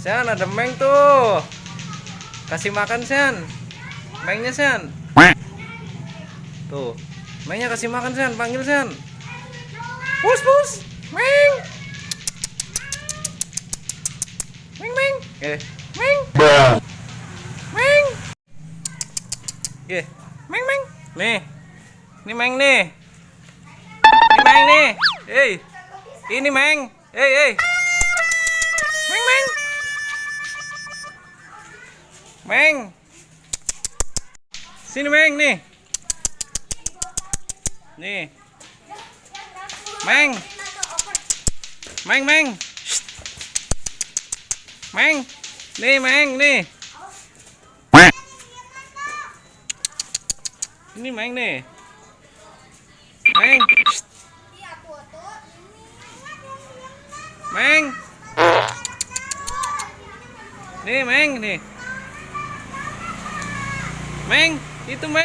Sen, ada Meng tuh. Kasih makan, Sen. Mengnya, Sen. Tuh. Mengnya kasih makan, Sen. Panggil, Sen. Pus, pus. Meng. Meng, Meng. Meng. Meng. Meng, Meng. Nih. Ini Meng nih. Ini Meng nih. Hei. Ini Meng. Hei. Meng, Meng. Meng. Sini Meng nih. Nih. Meng. Meng. Shh. Meng. Nih Meng nih. Ini Meng nih. Meng. Shh. Meng. Nih Meng nih. Meng, itu Meng.